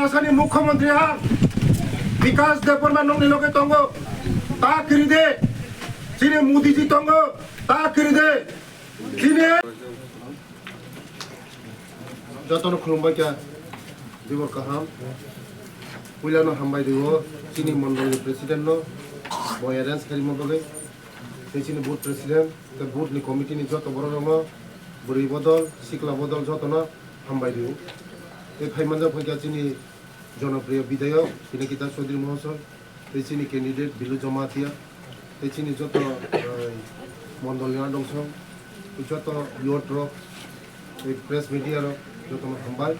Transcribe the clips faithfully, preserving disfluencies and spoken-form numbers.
Sani Mukhyamantri ha Bikash Debbarma nokni loge tongo, ta kiri de. Chini Modi ji tongo, ta kiri de. Chini jotono khulumbai kha, jibor kaham. Puilano hambai rio chini mondolni president no, bo arrange khaima bagwi. Tei chini booth president, tei booth ni committee ni joto borok rokno, bwrwi bodol, sikla bodol jotono hambai rio. Tei phaimanjak phaikha chini jonopriyo bidayok Pinakita Chaudhary Mohosoy, tei chini candidate Bilu Jamatia, tei chini joto, eh, mondol ni adongso, joto youth rok, tei press media rok jotono hambai.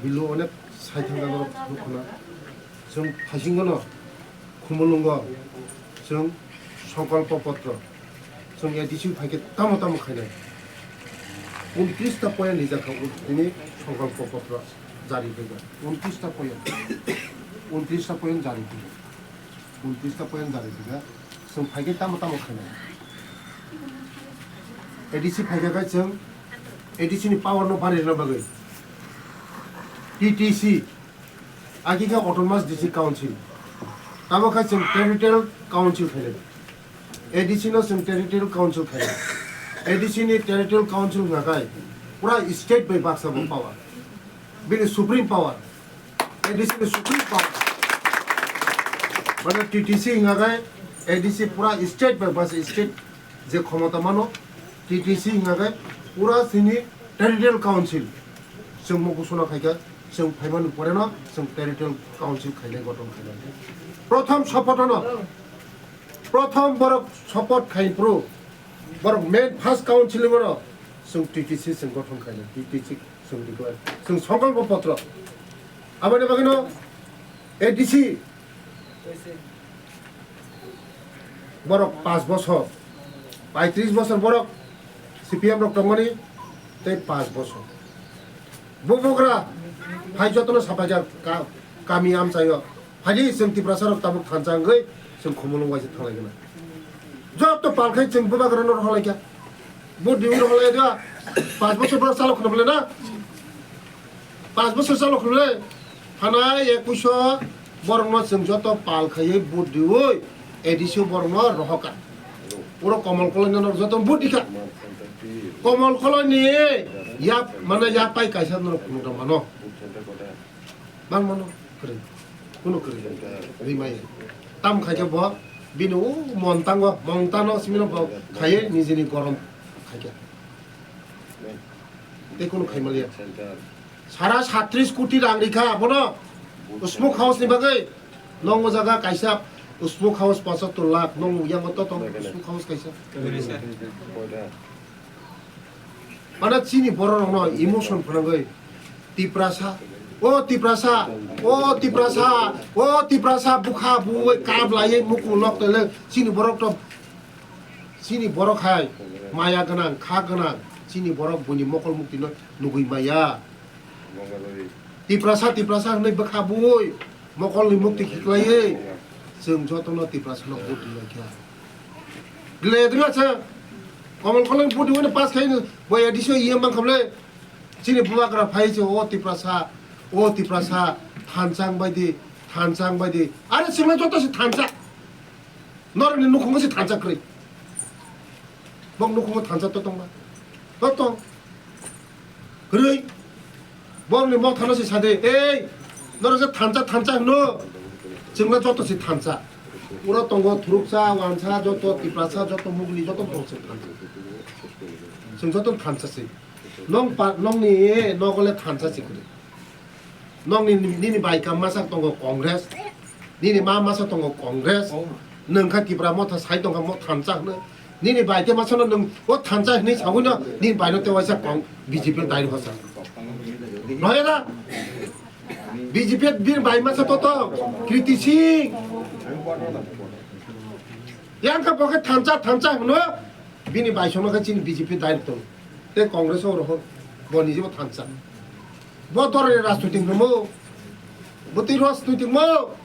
Bilu onek saithang rok nukhuna. Chwng thaisingono Khumulwngo chwng songkolpo potro, chwng A D C phaikhe tamo tamo khainai. Untris ta point rijak kha tini songkolpo potro jari phaikha. Untris ta point, untris ta point jari phaikha. Untris ta point jari phaikha. Chwng phaikhe tamo tamo khainai. A D C phaikha khe chwng A D C ni power no bari rwna bagwi T T C, agi khe Autonomous District Council, tamo khe chwng Territorial Council khainai. A D C no chwng Territorial Council khainai. A D C ni Territorial Council wngkha khe pura state bai baksa bo power, bini supreme power. A D C ni supreme power. Mane T T C wngkha khe A D C pura state bai baksa state je khomota mano, T T C wngkha khe pura chini Territorial Council. Chwng mo ghosona khaikha, chwng phaimani poreno chwng Territorial Council khainai, gothon khainai. Prothom sopotono, prothom borok sopot khai phuru, borok main first council ni bono chwng T T C chwng gothon khainai, T T C chwng declare, chwng songkolpo potro. Aboni bagwino A D C borok panch bosor, paitris bosor borok C P M rok tongmani tei panch bosor. Bubagra hai jotono sapaikha ka-, kami amchaio. Phaidi chwng Tiprasa rok tabuk thansa wngwi chwng Khumulwng waisa thanglai gana. Joto pal khai chwng Bubagra no rohorlaikha. Vote diwi rohorlai da. Panch bosor borok chalo khwna bole na. Panch bosor chalo khwlai, phanai ekuiso borokno chwng joto pal khaiwi vote riwi A D C o borokno rohorkha. Oro Komol Koloi no joto vote rikha. Komol Koloi ni yak, mane yak pai kaisa norok phunukna mano. Bang mano kwrwi. Kuno kwrwi. Rimai. Tam khaikhe bo bini o montango, montano simino bo khaiwi nijini gorom khaikhe. Tei kuno khaimaliya. Sara satris koti rang rikha abono smoke house ni bagwi. Nong o jaga kaisa smoke house pochattor lakh, nong yango to tong smoke house kaisa. Mana chini borok rokno emotion phwnangwi Tiprasa, o Tiprasa, o Tiprasa, o Tiprasa bukha buwi kap laiwi mukung nok tele chini borok to, chini borok hai maya gwnang, kha gwnang, chini borok buini mokol muktino nugwi maya. Tiprasa, Tiprasa hwnwi bwkha bui mokolni mukti khiklaiwi chwng jotono Tiprasano vote rwlaikha. Glaya dwngya chwng Komol Koloi vote rwino pass khai bo A D C o E M mankha bwle. Chini bubagra phai se o Tiprasa, o Tiprasa, thansa wngbai di, thansa wngbai di. Are chwngno joto se thansa. Norokni nukhungo se thansa kwrwi. Bok nukhungo thansa to tongma. To tong. Kwrwi. Bokni mothano se sade, "Ei, norok je thansa, thansa hwno. Chwngno joto se thansa. Uro tongo thuruksa, wansa, joto Tiprasa, joto Mugni, joto borok se thansa. Chwng joto thansa se. Nong pa, nongni nogole thansa se kwrwi." Nokni, nini bai kam masa tongo Congress, nini ma masa tongo Congress, nwng kha Tipra motha sai tongkha mo thansa hwnwi. Nini bai te masa no nwng o thansa hwnwi sagwi no nini bai no te waisa kong B J P dai hosa. Noya da? B J P bini bai masa to to Kriti Singh. Yang kha bo khe thansa, thansa hwno bini bai sono khe chini B J P dai tong. Te Congress o roho bo ni jibo thansa. Bo doroni rajnoitik nungmo, bo twi rajnoitik mo,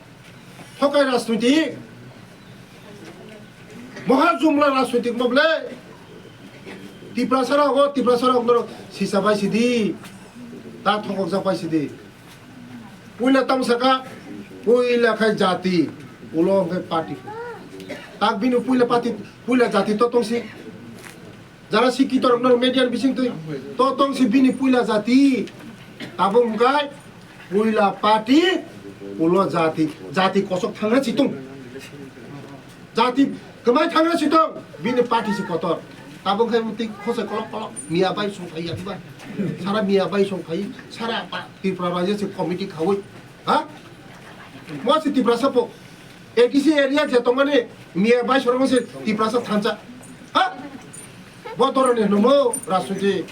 thokai rajnoitik, moha jumla rajnoitik mo bwle. Tiprasa rok, o Tiprasa rok norok sisa pai sidi, ta thokok jak pai sidi. Puila tamo saka, puila khai jati, ulo hwnkhe party. Tak bini puila party, puila jati to tongsi. Jara sikito rokno media ni bising twi, to tongsi bini puila jati. Tabuk hwnkhe puila party, ulo jati, jati kosok thangra chitung. Jati kwmai thangna si tong, bini party si kotor. Tabuk khai mutwi khosai kolok kolok, miya bai song phai ya diba? Sara miya bai song phai, sara pa-, Tripura rajya si committee khaui. Ha? Mo si Tiprasa po. A D C area je tongmani miya bai sorong si Tiprasa thansa. Ha? Bo doroni hwnmo rajniti.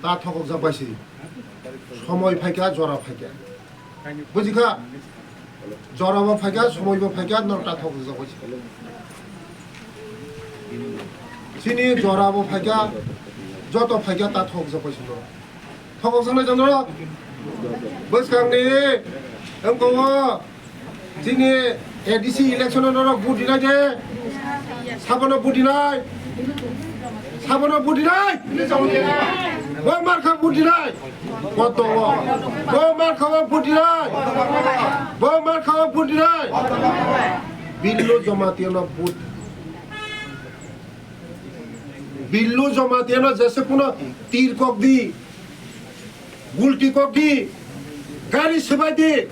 Ta thokokjak bai si. Somoi phaikha, jora phaikha. Bujikha? Jorabo phaikha, somoibo phaikha, norok ta thokokjak bai si. Chini jorabo phaikha, joto phaikha, ta thokokjak bai si norok. Thokokjaknai jondro? Bwskangni wngkho o. Chini A D C election o norok vote rinai de? Sabono vote rinai? Sabono vote rinai? Bo markha vote rinai? Koto o. Bo markha o vote rinai? Bo markha o vote rinai? Billu Jamatia no vote. Billu Jamatia no jese kuno tir kok di. Gulti kok di, gari swbai di.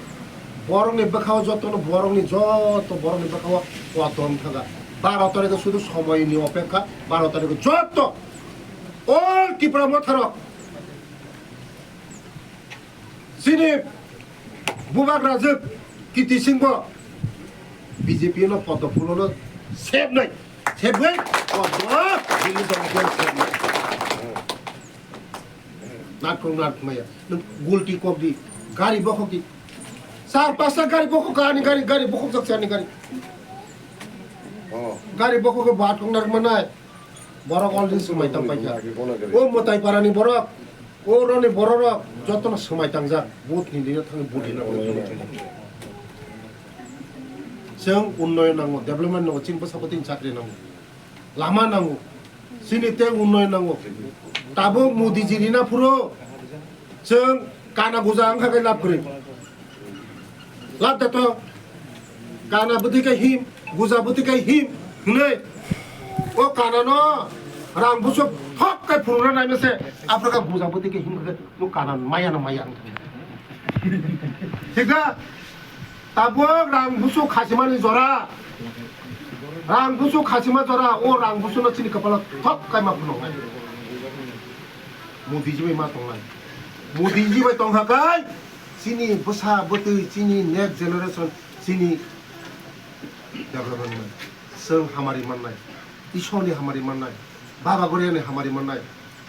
Borokni bwkhao jotono, borokni joto borokni bwkhao kotom thaga. Baro tarikho sudu somoini opekha, baro tarikho joto all Tipra motharok. Chini bubak rajwk Kiti Singh bo B J P no poddo phulono sebnai, sebnai, poddo Billu Jamatia no sebnai. Natkung natkung maya. Nwng gulti kok di, gari bokhok di. Sar pasta gari bokhok ani gari, gari bokhok jak ani gari. Oh. Gari bokhok ke bat kong nak manai. Borok already swmai tang paikha. O Mwtai parani borok, o roni borok rok jotono swmai tangjak. Vote ni dino thangwi vote rina. Chwng unnoyon nango, development nango, chini bwsakgo tini chakri nango. Lama nango. Chini tei unnoyon nango. Tabuk Modi ji rina phuru chwng kana guja wngkha khe lab kwrwi. Lab da to. Kana bwtwi khe him, guja bwtwi khe him hwnwi. O kana no rang busuk thok khe phuruna naima se. Aphuru khe guja bwtwi khe him khe no kana maya no maya wngkha. Thik da? Tabuk rang busuk khasimani jora, rang busuk khasima jora, o rang busukno chini kwpalo thok kaima phunuknai. Modi ji bai ma tongnai. Modi ji bai tongkha kai chini bwsa bwtwi, chini next generation, chini development mannai. Chwng hamari mannai. Ishorni hamari mannai. Baba Goriani hamari mannai.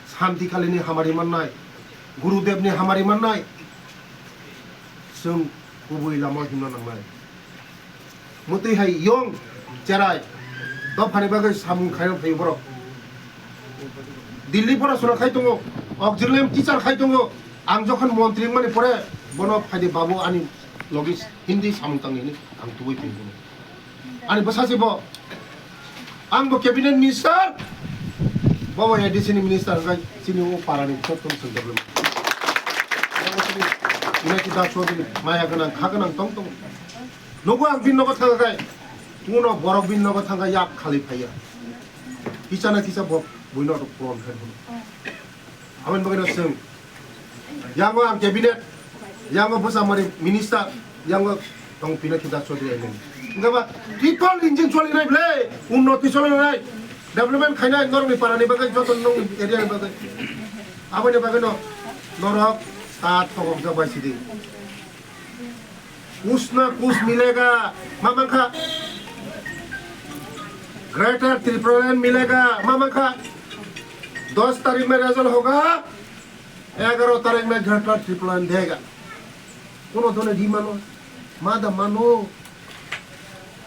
Santi Kalini hamari mannai. Gurudevni hamari mannai. Chwng kubui lama himna nangnai. Mwtwi hai yong cherai dophani bagwi samung khaina phaio borok. Delhi porasona khai tongo, auxiliary teacher khai tongo. Ang jokhon montri wngmani pore bono phaidi babu ani logi Hindi samung tangni hinwi ang tubui phai phano. Ani bwsa se bo. Ang bo cabinet minister, bo bo A D C ni minister hwnkhe chini o para ni sotto sotto problem. Inaki da Chaudhary maya gwnang, kha gwnang tong tong. Nogo ang bini nogo thangkha khai, kuno borok bini nogo thangkha yak khali phaiya. Kisa na kisa bo buino to puron khai bono. Aboni bagwi no chwng. Yango ang cabinet, yango bwsa mari minister, yango tong Pinaki Das Chaudhary M L A. Wngkha ba triple engine cholinai ble, unnoti cholinai, development khainai norokni parani bagwi, joto nong area ni bagwi. Aboni bagwi no norok ta thokok jak bai sidi. कुछ ना कुछ मिलेगा, ma mankha? Greater Tipraland मिलेगा, ma mankha? दस तारीख में result होगा, एगारह तारीख में Greater Tipraland देगा। Kuno done di mano, ma da mano.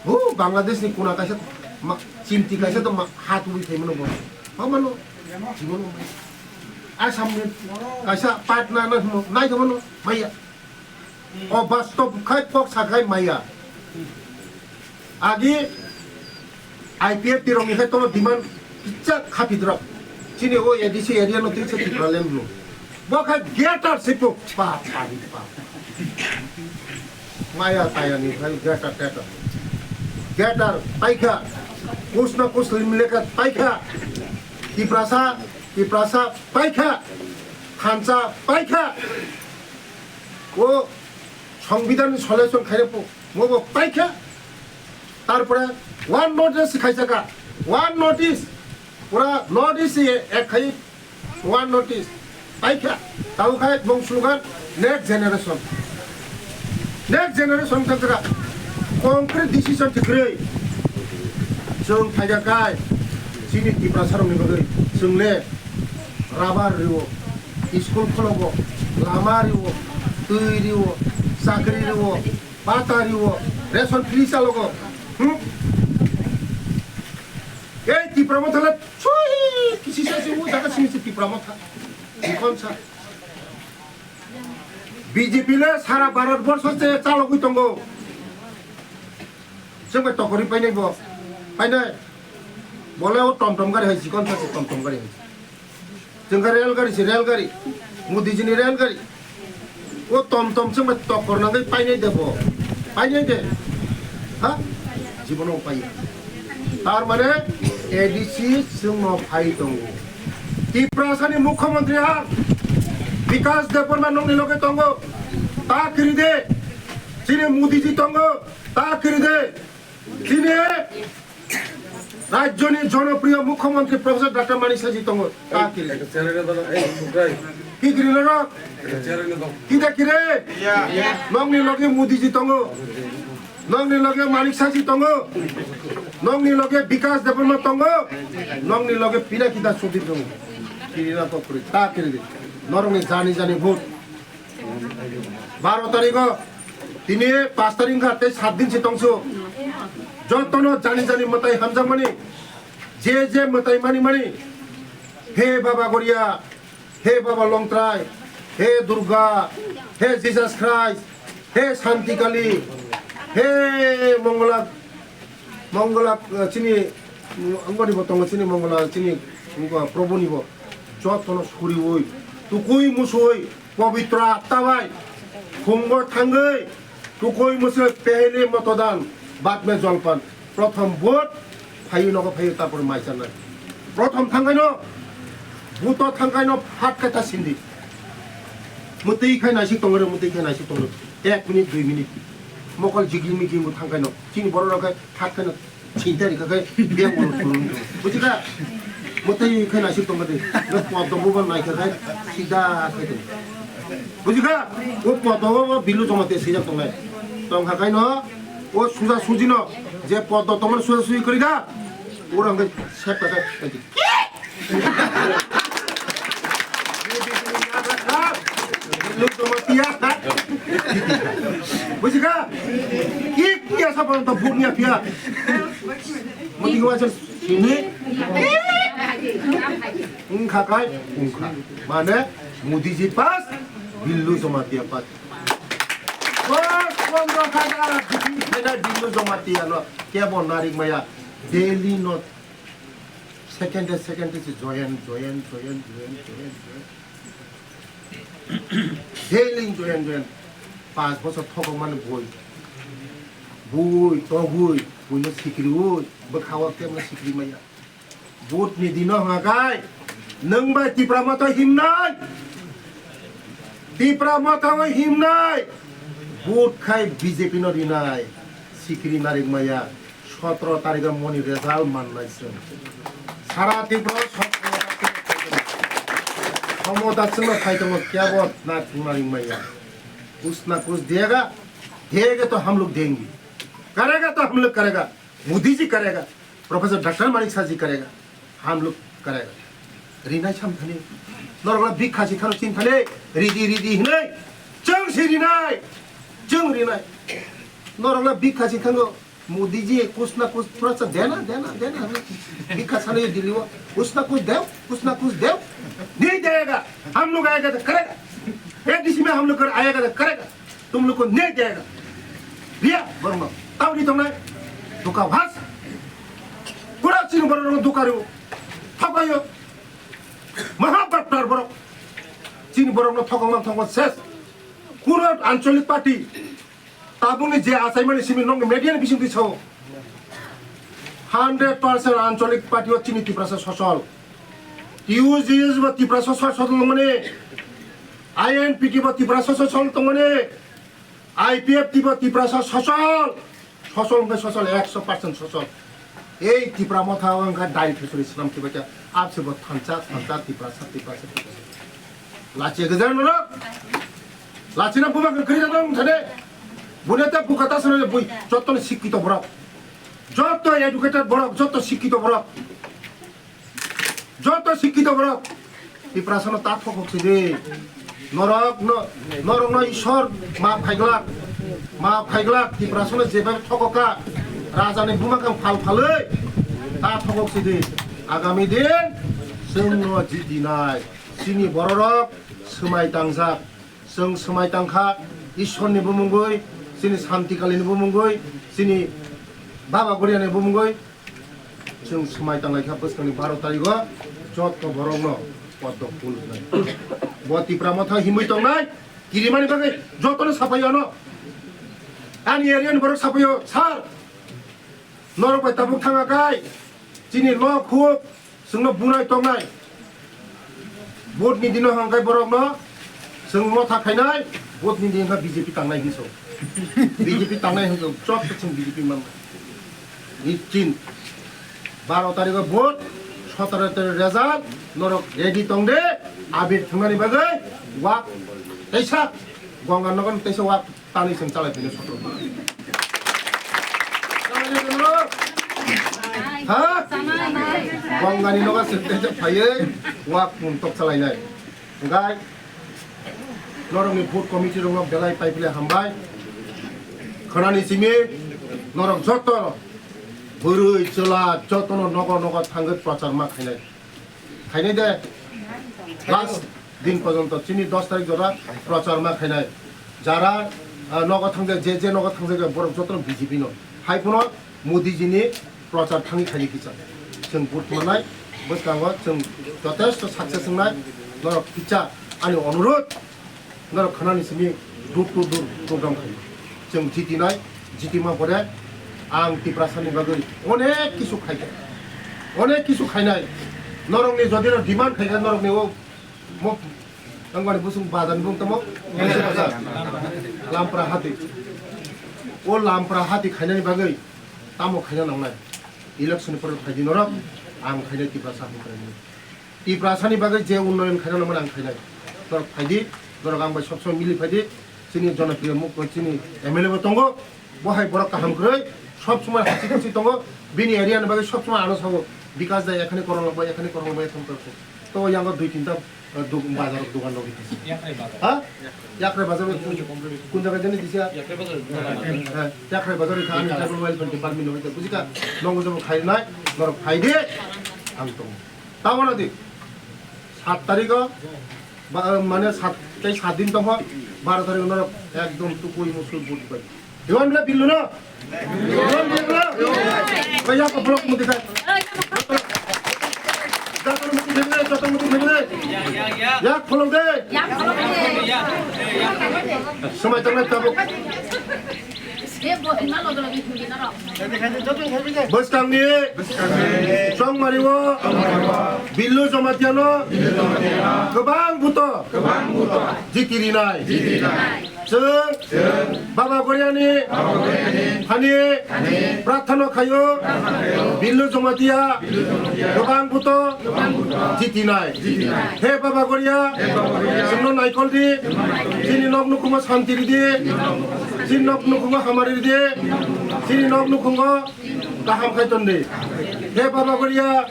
Hu, Bangladesh ni kuna kaisa ma, chimti kaisa to ma, ha tubui thai mano bo. Ma mano, jibon. Assam ni kaisa Patna na himo, nai to mano, maya. O bastob khai kok sakhai maya. Agi I P F T rokni khai tono demand kicha khapi drop. Chini o A D C area no twi se Tipraland no. Bo khe getar sipuk. Pa, pa, pa. Maya taya ni khai getar tetar. Getar paikha. Kusna kus limleka paikha. Tiprasa, Tiprasa paikha. Thansa paikha. O Songbidan ni solution khaire po. Mo bo paikha. Tarpore one notice khaisaka. One notice. Pura notice ye ek khai. One notice paikha. Tabo khai bong slogan next generation. Next generation thangkra concrete decision tikrwi. Chwng phaijakai chini Tiprasa rokni bagwi chwngle rubber riwo, school khologo, lama riwo, twi riwo, chakri riwo, bata riwo, ration free chalogo. Hmm? Ei Tipra Motha le chui kisi sa si o jaga simi si Tipra Motha. Ikon sa. B J P le sara Bharat borsho se chalogwi tongo. Chwng bai tokori painai bo. Painai. Bole o tom tom gari hai si, ikon sa si tom tom gari hai. Chwng kha rel gari si rel gari. Modi ji ni rel gari. O tom tom chwng bai tokor nangwi painai de bo. Painai de. Ha? Jibono pai. Tar mane A D C chwngno phai tongo. Tiprasani mukhyamantri ang Bikash Debbarma nokni loge tongo. Ta kiri de. Chini Modi ji tongo. Ta kiri de. Chini rajyoni jonopriyo mukhyamantri Professor Doctor Manik Saha ji tongo. Ta kiri. Ki kiri norok? Kita kiri. Nokni loge Modi ji tongo. Nokni loge Manik Saha ji tongo. Nokni loge Bikash Debbarma tongo. Nokni loge Pinaki Das Chaudhury tongo. Kiri na to kiri. Ta kiri. Norokni jani jani vote. Baro tarikh o tini pas tarikh wngkha tei sat din se tongsu. Jotono jani jani mwtai hamjakmani, je je mwtai mani mani, he Baba Goria, he Baba Longtrai, he Durga, he Jesus Christ, he Shanti Kali, he Mongla, Mongla, eh, chini, mm, angoni bo tongo chini Mongla, chini, mm, Probhu ni bo. Jotono suriui, tukui musui, pabitra atta bai, khumgo thangwi, tukui musui, pehle matodan, bad me jolpan. Prothom vote, phayu nogo phayu, tarpor mai chanai. Prothom thangkaino, buto thangkaino, phat kata sindi. Mutui khai naisik tongre, mutui khai naisik tongre. Ek minute, dui minute. Mokol jigil migil bo thangkaino. Chini borok rok khai phat khaino. Chinta rikha khai biyang ulo thulung thulung. Bujikha? Mwtai khai naisik tongkha de. Na poddo buban naikha khai sida khai tong. Bujikha? O poddo o Billu Jamatia sijak tongnai. Tongkha khai no o suja suji no je poddo tongmani suja suji kwrwi kha. Oro hwnkhe sep kha khai. Bujikha? Ki, ki asa pon to bhut niya phiya. Modi ko acha sini. Wngkha kai, wngkha. Mane, Modi ji pass, Billu Jamatia pass. Dos pondro hajar jiti khaina Billu Jamatia no. Kebo narik maya. Daily no. Second day, second day se join, join, join, join, join, join. Daily join, join. Pas bosor thokok mani boi. Bui, togui, buino sikriui, bwkhao kemno sikri maya. Vote ni dino hwnga kai, nwng bai Tipra Motha himnai. Tipra Motha o himnai. Vote khai B J P no rinai. Sikri narik maya. Sotro tarikh o moni result mannai chwng. Sara Tripura o sotro tarikh o khomota chwngno phai tongo kebo na thwngna ringmaya. Kuch na kuch dega, dega to hum log denge. Karega to hum log karega. Modi ji karega. Professor Doctor Manik Saha ji karega. Hum log karega. Rinai sam thani. Norok la bikha si tharo chin thani. Ridi ridi hinai. Chwng si rinai. Chwng rinai. Norok la bikha si thango. Modi ji, kuch na kuch thoda sa dena, dena, dena. Bhikha chale Delhi wo. Kuch na kuch do, kuch na kuch do. Nahi dega. Hum log aayega to karega. A D C mein hum log kar aayega to karega. Tum log ko nahi dega. Riya, borok no. Tauni tongnai. Duka has. Pura chini borok no duka rio. Thapayo. Maha baptar borok. Chini borokno thokongma thokma ses. Kuro ancholik party tabukni je achaimani simi nokni media ni bisingtwi sao. Hundred percent ancholik party o chini Tiprasa sosol. T U G S bo Tiprasa sosol tongmani. I N P T bo Tiprasa sosol tongmani. I P F T bo Tiprasa sosol. Sosol hwnkhe sosol, ekso percent sosol. Ei Tipra Motha o wngkha dai thusuri swnam kibacha, abse bo thansa, thansa, Tiprasa, Tiprasa, Tiprasa. Lachi gajang norok. Lachi na buma kwrwi na dong thade. Bune ta buka ta sene bui, jotto ni sikkito borok. Jotto educated borok, jotto sikkito borok. Joto sikkito borok Tiprasano ta thokok sidi. Norok no, norok no Ishwar maaf khaiglak, maaf khaiglak Tiprasano jeba thokoka, raja ni buma kang phal phalwi ta thokok sidi. Agami din chwng no jitinai, chini bororok swmai tangjak. Chwng swmai tangkha Ishwar ni bumungwi, chini Santi Kali ni bumungwi, chini Baba Goria ni bumungwi. Chwng swmai tanglaikha bwskangni baro tarigo joto borokno poddo phul hwnwi. Bo Tipra Motha himwi tongnai kirimani bagwi jotono sapai ano. Ani area ni borok sapaio, "Sir, norok bai tabuk thanga kai chini nok huk chwngno bunai tongnai." Vote ni dino hwnkhe borokno chwng motha khainai, vote ni dino B J P tangnai hinso. B J P tangnai hinso, chop chwng B J P man. Ni chin. Baro tarikh o vote, sotoro tarikh result, norok ready tong de, abir thwngnani bagwi wak teisa, Ganga Nagar teisa wak. Tani chwng chalai phino sotro. Ha? Bongani nogo chwng tei phaiwi wak mung tok chalainai. Hwnkhe norokni booth committee rokno belai paiphle hambai. Khwnani simi norok joto bwrwi chwla jotono nogo nogo thangwi prochar ma khainai. Khainai de last din porjonto chini dos tarik jora prochar ma khainai. Jara, ah, nogo thangde, je, je nogo thangde borok jotono B J P no. Hai phano Modi ji ni prochar thangwi khaidi kisa. Chwng vote manai, bwskango chwng jotesto success wngnai, norok kisa ani onurod. Norok khwnani simi door to door program khai. Chwng jitinai, jitima pore ang Tiprasani bagwi onek kisu khaikha. Onek kisu khainai. Norokni jodi no demand khaikha, norokni o mo, ang bani busung bazar ni bung tamo? Lampra hati. O Lampra hati khainani bagwi tamo khaina nangnai? Election ni pore phaidi norok, ang khainai Tiprasa hapung khainani. Tiprasani bagwi je unnoyon khaina nangmani ang khainai. Norok phaidi, norok ang bai sob somoi mili phaidi. Chini jonopriyo muk-, chini M L A bo tongo. Bo hai borok kaham kwrwi, sob somoi hasi khusi tongo. Bini area ni bagwi sob somoi ano sao, "Bikas da, ekhani korong lagbai, ekhani korong lagbai, ekhani korong lagbai." To yango dui tinta, eh, duk-, bazar, dogan rok. Yakrai bazar. Ha? Yakrai bazar. Kun jaga jani disa? Yakrai bazar. Eh, Yakrai bazar ni thani tribal welfare department ni hoite. Bujika, nongo jabo khainai, norok phaidi, ang tongo. Tamoni di, sat tarikh o, ba, mane sat, tei sat din tongkha, baro tarikh o norok ekdom tukui musui vote bai. Diwan bela Billu no? Diwan Billu no? Bai yak block muti khai. Joto muti khai, joto muti khai. Yak pholok de. Swmai tangnai tabuk. Bwskangni Chongmari o Billu Jamatia no kwbang buto jiti rinai. Chwng Baba Goriani hani prarthana khaio, Billu Jamatia kwbang buto jitinai. He Baba Goria, chwngno naikol di, chini nok nukhungo santi ridi, chini nok nukhungo hamari ridi, chini nok nukhungo kaham khai ton di. He Baba Goria,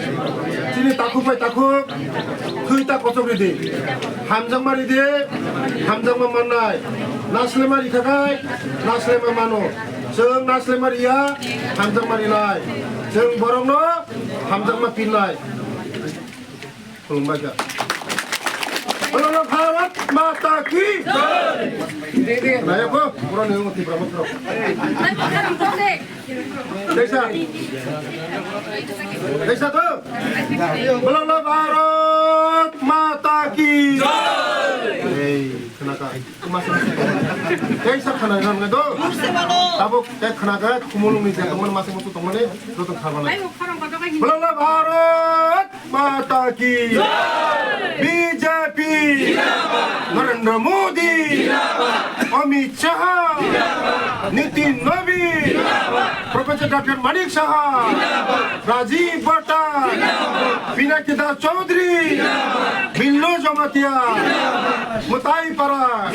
chini takhuk bai takhuk, thwi ta kochok ridi. Hamjakma ridi, hamjakma mannai. Naslema rikha khai, naslema mano. Chwng naslema riya, hamjakma rinai. Chwng borokno hamjakma pinnai. Khulumbai kha. Bolo Bharat Mata ki jai. Naya ko, pura ni Tipra Motro. Desa. Desa to. Bolo Bharat Mata ki jai. Ei, khwnaka. Tei sa khwnaka hwnwi do. Tabuk tei khwnaka, Khumulwngni je tongmani masa musu tongmani, joto kha balai. Bolala Bharat Mata ki. B J P. Narendra Modi. Amit Shah. Nitin Nabin. Professor Doctor Manik Saha. Rajiv Bhatta. Pinaki Das Chaudhary. Billu Jamatia. Mutai Para.